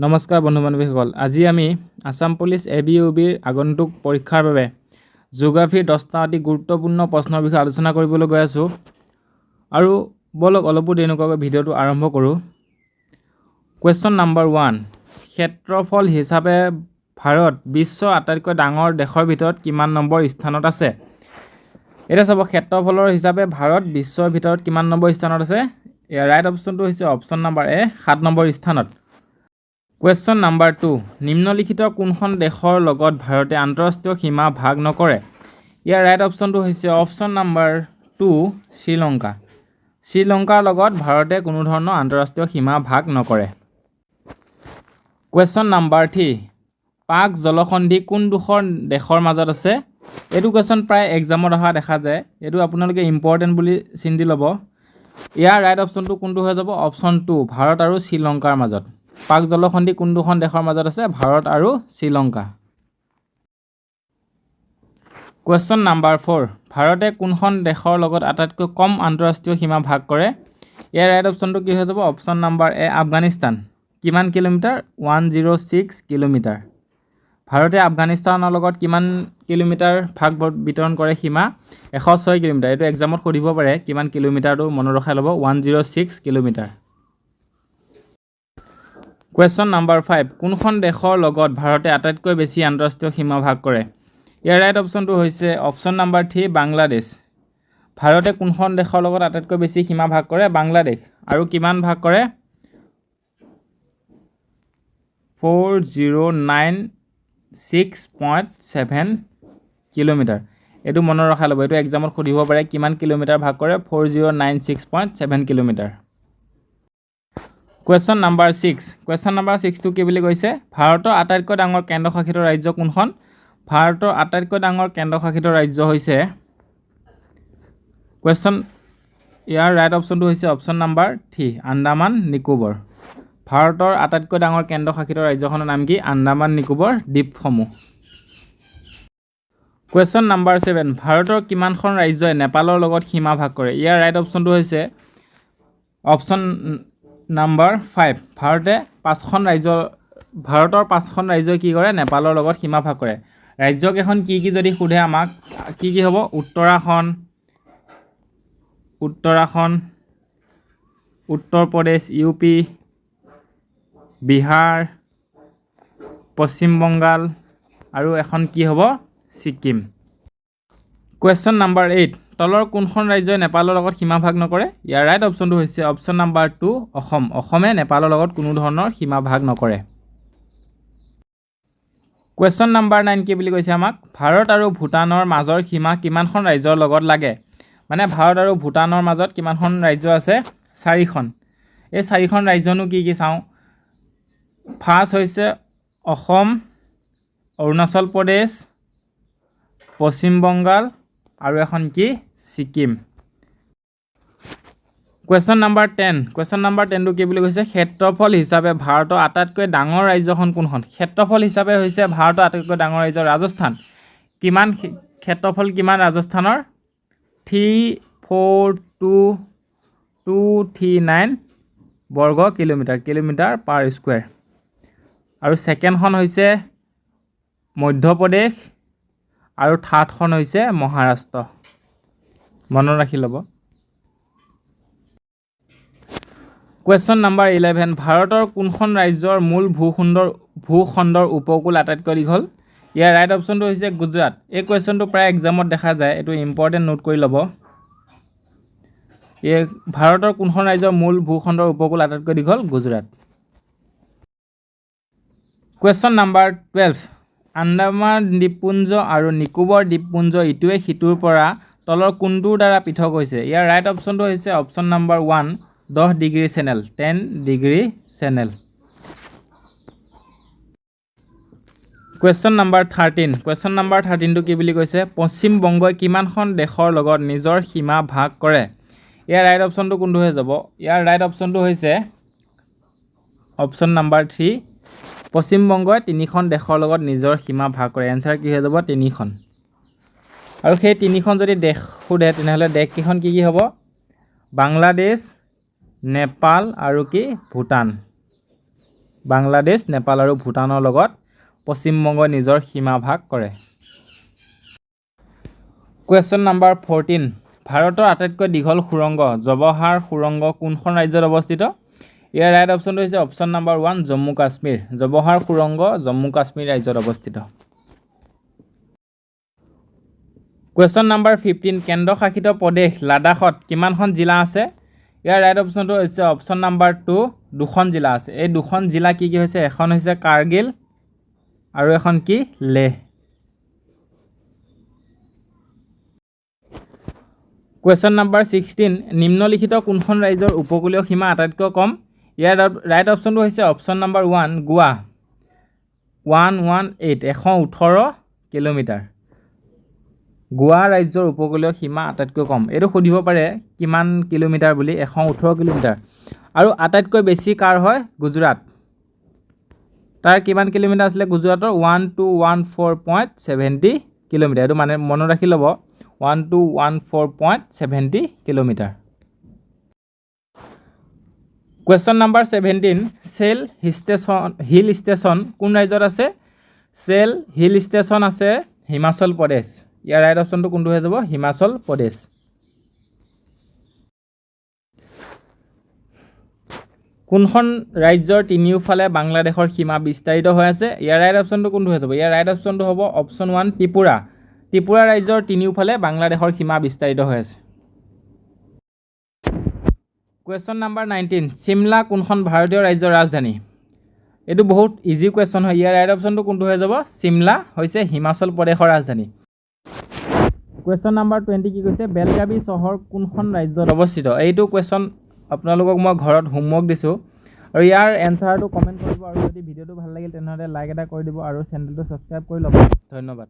নমস্কাৰ বন্ধু বান্ধৱীসকল, আজি আমি Assam police A B, U বিৰ আগন্তুক পৰীক্ষাৰ বাবে জিঅ'গ্ৰাফীৰ 10টা অতি গুৰুত্বপূৰ্ণ প্ৰশ্নৰ বিষয়ে আলোচনা কৰিবলৈ গৈ আছোঁ। আৰু ব'লক, অলপো দেৰি নকৰাকৈ ভিডিঅ'টো আৰম্ভ কৰোঁ। কুৱেশ্যন নাম্বাৰ 1, ক্ষেত্ৰফল হিচাপে ভাৰত বিশ্বৰ আটাইতকৈ ডাঙৰ দেশৰ ভিতৰত কিমান নম্বৰ স্থানত আছে? এতিয়া চাব, ক্ষেত্ৰফলৰ হিচাপে ভাৰত বিশ্বৰ ভিতৰত কিমান নম্বৰ স্থানত আছে? ইয়াৰ ৰাইট অপশ্যনটো হৈছে অপশ্যন নাম্বাৰ এ, 7 নম্বৰ স্থানত। কুৱেশ্যন নাম্বাৰ 2, নিম্নলিখিত কোনখন দেশৰ লগত ভাৰতে আন্তঃৰাষ্ট্ৰীয় সীমা ভাগ নকৰে? ইয়াৰ ৰাইট অপশ্যনটো হৈছে অপশ্যন নাম্বাৰ 2, শ্ৰীলংকা। শ্ৰীলংকাৰ লগত ভাৰতে কোনো ধৰণৰ আন্তঃৰাষ্ট্ৰীয় সীমা ভাগ নকৰে। কুৱেশ্যন নাম্বাৰ 3, পাক জলসন্ধি কোন দুখন দেশৰ মাজত আছে? এইটো কুৱেশ্যন প্ৰায় এক্সামত অহা দেখা যায়। এইটো আপোনালোকে ইম্পৰ্টেণ্ট বুলি চিন্তি ল'ব। ইয়াৰ ৰাইট অপশ্যনটো কোনটো হৈ যাব? অপশ্যন 2, ভাৰত আৰু শ্ৰীলংকাৰ মাজত। পাক জলসন্ধি কোন দুখন দেশৰ মাজত আছে? ভাৰত আৰু শ্ৰীলংকা। কুৱেশ্যন নাম্বাৰ 4, ভাৰতে কোনখন দেশৰ লগত আটাইতকৈ কম আন্তঃৰাষ্ট্ৰীয় সীমা ভাগ কৰে? ইয়াৰ ৰাইট অপশ্যনটো কি হৈ যাব? অপশ্যন নাম্বাৰ এ, আফগানিস্তান। কিমান কিলোমিটাৰ? 106 কিলোমিটাৰ। ভাৰতে আফগানিস্তানৰ লগত কিমান কিলোমিটাৰ ভাগ বিতৰণ কৰে সীমা? 106 কিলোমিটাৰ। এইটো এক্সামত সুধিব পাৰে, কিমান কিলোমিটাৰটো মনত ৰখাই ল'ব, 106 kilometre. Question number 5, কোনখন দেশৰ লগত ভাৰতে আটাইতকৈ বেছি আন্তঃৰাষ্ট্ৰীয় সীমা ভাগ কৰে? ইয়াৰ ৰাইট অপশ্যনটো হৈছে অপশ্যন নাম্বাৰ 3, বাংলাদেশ। ভাৰতে কোনখন দেশৰ লগত আটাইতকৈ বেছি সীমা ভাগ কৰে? বাংলাদেশ। আৰু কিমান ভাগ কৰে? 4096.7 kilometre. এইটো মনত ৰখাই ল'ব, এইটো এক্সামত সুধিব পাৰে, কিমান কিলোমিটাৰ ভাগ কৰে? 4096.7 kilometre. Question number 6, question number 6টো কি বুলি কৈছে? ভাৰতৰ আটাইতকৈ ডাঙৰ কেন্দ্ৰশাসিত ৰাজ্য কোনখন? ভাৰতৰ আটাইতকৈ ডাঙৰ কেন্দ্ৰশাসিত ৰাজ্য হৈছে কুৱেশ্যন, ইয়াৰ ৰাইট অপশ্যনটো হৈছে অপশ্যন নাম্বাৰ 3, আন্দামান নিকোবৰ। ভাৰতৰ আটাইতকৈ ডাঙৰ কেন্দ্ৰশাসিত ৰাজ্যখনৰ নাম কি? আন্দামান নিকোবৰ দ্বীপসমূহ। কুৱেশ্যন নাম্বাৰ 7, ভাৰতৰ কিমানখন ৰাজ্যই নেপালৰ লগত সীমা ভাগ কৰে? ইয়াৰ ৰাইট অপশ্যনটো হৈছে অপশ্যন নাম্বাৰ 5। ভাৰতে পাঁচখন ৰাজ্য, ভাৰতৰ পাঁচখন ৰাজ্যই কি কৰে? নেপালৰ লগত সীমা ভাগ কৰে। ৰাজ্যকেইখন কি কি যদি সোধে আমাক, কি কি হ'ব? উত্তৰাখণ্ড, উত্তৰাখণ্ড, উত্তৰ প্ৰদেশ, ইউ পি, বিহাৰ, পশ্চিম বংগাল আৰু এখন কি হ'ব? ছিকিম। কুৱেশ্যন নাম্বাৰ 8, তলৰ কোনখন ৰাজ্যই নেপালৰ লগত সীমা ভাগ নকৰে? ইয়াৰ ৰাইট অপশ্যনটো হৈছে অপশ্যন নাম্বাৰ 2, অসম। অসমে নেপালৰ লগত কোনো ধৰণৰ সীমা ভাগ নকৰে। কুৱেশ্যন নাম্বাৰ 9 কি বুলি কৈছে আমাক? ভাৰত আৰু ভূটানৰ মাজৰ সীমা কিমানখন ৰাজ্যৰ লগত লাগে? মানে ভাৰত আৰু ভূটানৰ মাজত কিমানখন ৰাজ্য আছে? চাৰিখন। এই চাৰিখন ৰাজ্যনো কি কি চাওঁ। ফাৰ্ষ্ট হৈছে অসম, অৰুণাচল প্ৰদেশ, পশ্চিম বংগাল আৰু এখন কি? Sikkim. Question number 10, question number 10টো কি বুলি কৈছে? ক্ষেত্ৰফল হিচাপে ভাৰতৰ আটাইতকৈ ডাঙৰ ৰাজ্যখন কোনখন? ক্ষেত্ৰফল হিচাপে হৈছে ভাৰতৰ আটাইতকৈ ডাঙৰ ৰাজ্য ৰাজস্থান। কিমান ক্ষেত্ৰফল কিমান ৰাজস্থানৰ? 342239 বৰ্গ কিলোমিটাৰ, কিলোমিটাৰ পাৰ স্কুৱেৰ। আৰু ছেকেণ্ডখন হৈছে মধ্যপ্ৰদেশ আৰু থাৰ্ডখন হৈছে মহাৰাষ্ট্ৰ। মনত ৰাখি ল'ব। কুৱেশ্যন নাম্বাৰ 11, ভাৰতৰ কোনখন ৰাজ্যৰ মূল ভূখণ্ডৰ উপকূল আটাইতকৈ দীঘল? ইয়াৰ ৰাইট অপশ্যনটো হৈছে গুজৰাট। এই কুৱেশ্যনটো প্ৰায় এক্সামত দেখা যায়, এইটো ইম্পৰ্টেণ্ট, নোট কৰি ল'ব। এই ভাৰতৰ কোনখন ৰাজ্যৰ মূল ভূখণ্ডৰ উপকূল আটাইতকৈ দীঘল? গুজৰাট। কুৱেশ্যন নাম্বাৰ 12, আন্দামান দ্বীপপুঞ্জ আৰু নিকোবৰ দ্বীপপুঞ্জ ইটোৱে সিটোৰ পৰা তলৰ কোনটোৰ দ্বাৰা পৃথক হৈছে? ইয়াৰ ৰাইট অপশ্যনটো হৈছে option number 1, 10 degree channel, 10 degree channel. Question number 13, question number 13টো কি বুলি কৈছে? পশ্চিম বংগই কিমানখন দেশৰ লগত নিজৰ সীমা ভাগ কৰে? ইয়াৰ ৰাইট অপশ্যনটো কোনটো হৈ যাব? ইয়াৰ ৰাইট অপশ্যনটো হৈছে অপশ্যন নাম্বাৰ 3, পশ্চিম বংগই তিনিখন দেশৰ লগত নিজৰ সীমা ভাগ কৰে। এনচাৰ কি হৈ যাব? তিনিখন। আৰু সেই তিনিখন যদি দেশ সোধে, তেনেহ'লে দেশকেইখন কি কি হ'ব? বাংলাদেশ, নেপাল আৰু কি? ভূটান। বাংলাদেশ, নেপাল আৰু ভূটানৰ লগত পশ্চিমবংগই নিজৰ সীমা ভাগ কৰে। কুৱেশ্যন নাম্বাৰ 14, ভাৰতৰ আটাইতকৈ দীঘল সুৰংগ জৱাহৰ সুৰংগ কোনখন ৰাজ্যত অৱস্থিত? ইয়াৰ ৰাইট অপশ্যনটো হৈছে অপশ্যন নাম্বাৰ 1, জম্মু কাশ্মীৰ। জৱাহৰ সুৰংগ জম্মু কাশ্মীৰ ৰাজ্যত অৱস্থিত। কুৱেশ্যন নাম্বাৰ 15, কেন্দ্ৰশাসিত প্ৰদেশ লাডাখত কিমানখন জিলা আছে? ইয়াৰ ৰাইট অপশ্যনটো হৈছে অপশ্যন নাম্বাৰ 2, দুখন জিলা আছে। এই দুখন জিলা কি কি হৈছে? এখন হৈছে কাৰ্গিল আৰু এখন কি? লেহ। কুৱেশ্যন নাম্বাৰ 16, নিম্নলিখিত কোনখন ৰাজ্যৰ উপকূলীয় সীমা আটাইতকৈ কম? ইয়াৰ ৰাইট অপশ্যনটো হৈছে অপশ্যন নাম্বাৰ 1, গোৱা। 118, 118 কিলোমিটাৰ। গোৱা ৰাজ্যৰ উপকূলীয় সীমা আটাইতকৈ কম। এইটো সুধিব পাৰে কিমান কিলোমিটাৰ বুলি, 118 কিলোমিটাৰ। আৰু আটাইতকৈ বেছি কাৰ হয়? গুজৰাট। তাৰ কিমান কিলোমিটাৰ আছিলে গুজৰাটৰ? 1214.70 kilometer। এইটো মানে মনত ৰাখি ল'ব, 1214.70 kilometer। Question number 17, cell hill station কোন ৰাজ্যত আছে? চেল হিল ষ্টেচন আছে হিমাচল প্ৰদেশ। ইয়াৰ ৰাইট অপশ্যনটো কোনটো হৈ যাব? হিমাচল প্ৰদেশ। কোনখন ৰাজ্যৰ তিনিওফালে বাংলাদেশৰ সীমা বিস্তাৰিত হৈ আছে? ইয়াৰ ৰাইট অপশ্যনটো কোনটো হৈ যাব? ইয়াৰ ৰাইট অপশ্যনটো হ'ব অপশ্যন 1, ত্ৰিপুৰা। ত্ৰিপুৰা ৰাজ্যৰ তিনিওফালে বাংলাদেশৰ সীমা বিস্তাৰিত হৈ আছে। কুৱেশ্যন নাম্বাৰ 19, চিমলা কোনখন ভাৰতীয় ৰাজ্যৰ ৰাজধানী? এইটো বহুত ইজি কুৱেশ্যন হয়। ইয়াৰ ৰাইট অপশ্যনটো কোনটো হৈ যাব? চিমলা হৈছে হিমাচল প্ৰদেশৰ ৰাজধানী। কুৱেশ্যন নাম্বাৰ 20 কি কৈছে? বেলগাবী চহৰ কোনখন ৰাজ্যত অৱস্থিত? এইটো কুৱেশ্যন আপোনালোকক মই ঘৰত হোমৱৰ্ক দিছোঁ আৰু ইয়াৰ এনচাৰটো কমেণ্ট কৰিব। আৰু যদি ভিডিঅ'টো ভাল লাগিল, তেনেহ'লে লাইক এটা কৰি দিব আৰু চেনেলটো ছাবস্ক্ৰাইব কৰি ল'ব। ধন্যবাদ।